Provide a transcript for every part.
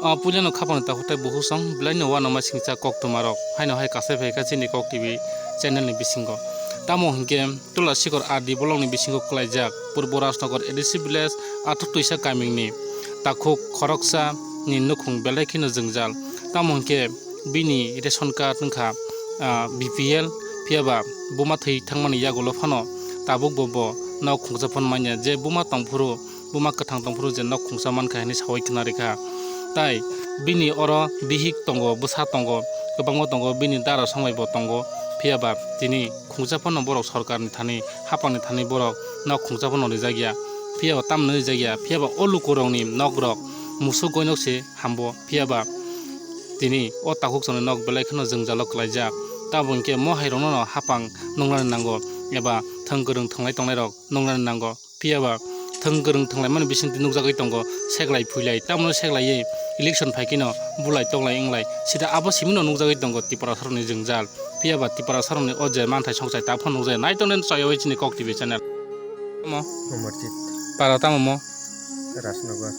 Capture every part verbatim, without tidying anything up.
O puilano khapangni takhuk tei bukhuk song belaino uanama singcha koktwmarok haino hai kasai phaikha chini Kok T V channelni bisingo. Tamo hinkhe Tula Sikor R D bolongni bisingo kwlaijak Purbo Rajnagar A D C village Athuk Twisa kamini takhuk khoroksani nukhung belai kheno jwngjal. Tamo hinkhe bini ration card wngkha, ah, B P L, phiyaba buma thwi thangmani yagulo phano tabukbo bo nok khungsa phano manya je buma tongphuru buma kwthang tongphuru je nok khungsa mankha hinwi sawi khna rikha. Tai bini oro bihik tongo, bwsa tongo, kwbangma tongo, bini dara somaibo tongo. Phiyaba tini khungsa phano borok sorkarni thani, hapangni thani borok nok khungsa phano rijak ya. Phiyaba tamni rijak ya, phiyaba o lukurokni nokrok musuk goinok se hambo. Phiyaba tini o takhuk chwngni nok belai kheno jwngjalo kwlaijak. Tamo hinkhe mo hairokno no hapang nungnani nango eba thwng kwrwng thwnglai tongnairok nungnani nango. Phiyaba thwng kwrwng thwnglaimani bisingtwi nukjagwi tongo, seklai phuilai, tamoni seklaiwi election phaikheno bulai toklai wnglai, sida abo simino nukjagwi tongo Tiprasarokni jwngjal. Phiyaba Tiprasarokni o je manthai songchai ta phano nukjai, naitongni chayawi chini Kok T V channel. Tamo? Amarjit. Para tamo mo? Rajnagar.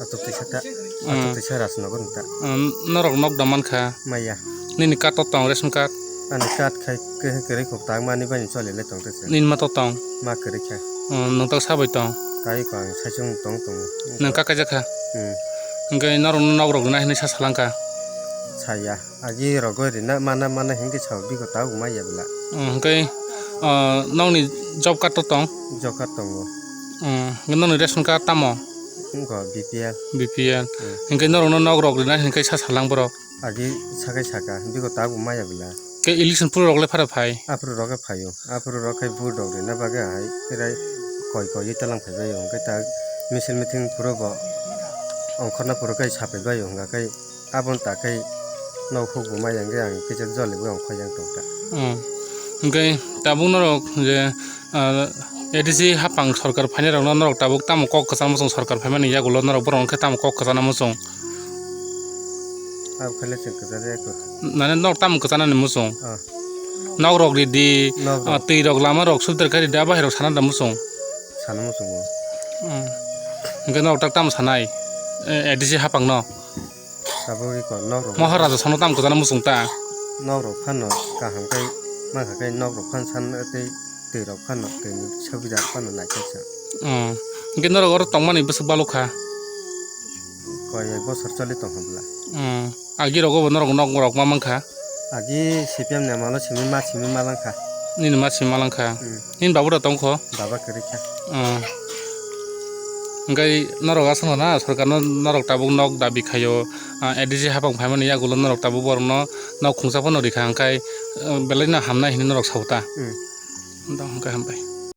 Atok tisa ta. Hmm. Atok tisa Rajnagar ta. Hmm, norok nok da mankha? Maya. Nini card to tong, ration card? Ani card khai ke-, kwrwi kok tang mani bai choli le tong tese. Nini ma to tong? Ma kwrwi kha. Hmm, nwng tak sabai tong? Kai ko ang saichung tong tong. Nwng kakaijak kha? Hmm. Hwnkhe norok nok rok nai hinwi sa salangkha? Saya. Agi rogo rina mana mana hingke sao bigo ta umai ya bela. Hmm, hingke, ah, nokni job card to tong? Job card tongo. Hmm, hingke nokni ration card tamo? Wngkha B P L. B P L. Hmm. Hingke norokno nok rok rina hingke sa salang borok? Agi sakai saka, bigo ta umai ya bela. Ke election phuru rok le phara phai? Aphuru rok khe phaio. Aphuru rok khe vote rok rina bagwi hai, erai koi koi talang phai baio. Hingke ta misil meeting phuru bo ongkhorna phuru khe sapai baio. Hingka khe Aboni takhai nok hukbuma yang khe ang kisa jolibwi ongkhor yang tongkha. Hmm. Hwnkhe tabuk norok je, ah, A D C hapang sorkar phainairokno norok tabuk tamo kok kwchangma chwng sorkar phaimani yagulo norok borok hwnkhe tamo kok kwchana muchung? Abo khaile chwng kwchajak kho. Nani norok tamo kwchanani muchung? Ah. Nok rok ridi, nok rok. Ah, twi rok lama rok subder khe ridi, abo hai rok sana da muchung? Sana muchungo. Hmm. Hwnkhe norok tak tamo sanai? Eh, A D C hapang no? Tabuk iko nok rok. Maharaja sono tam kwchana muchung ta. Nok rok phano kaham khe mankha khe nok rok phano san tei twi rok phano twi ni subida phano naithok sa. Hmm. Hwnkhe norok oro tongmani bwswk balok kha? Koi ek bosor choli tongkha bwla. Hmm. Agi rogo bo norok nok rok ma mankha? Agi C P M ni amalo simi ma simi ma langkha. Nini ma simi ma langkha? Hmm. Nini babu da tongkho? Baba kwrwi kha. Ah. Hwnkhe norok aswkno na sorkarno norok tabuk nok dabi khaio, ah, A D C hapang phaimani yagulo norok tabuk borokno nok khungsa phano rikha, hwnkhe, ah, belaino hamnai hinwi norok sao ta? Hmm. Dong, hwnkhe hambai.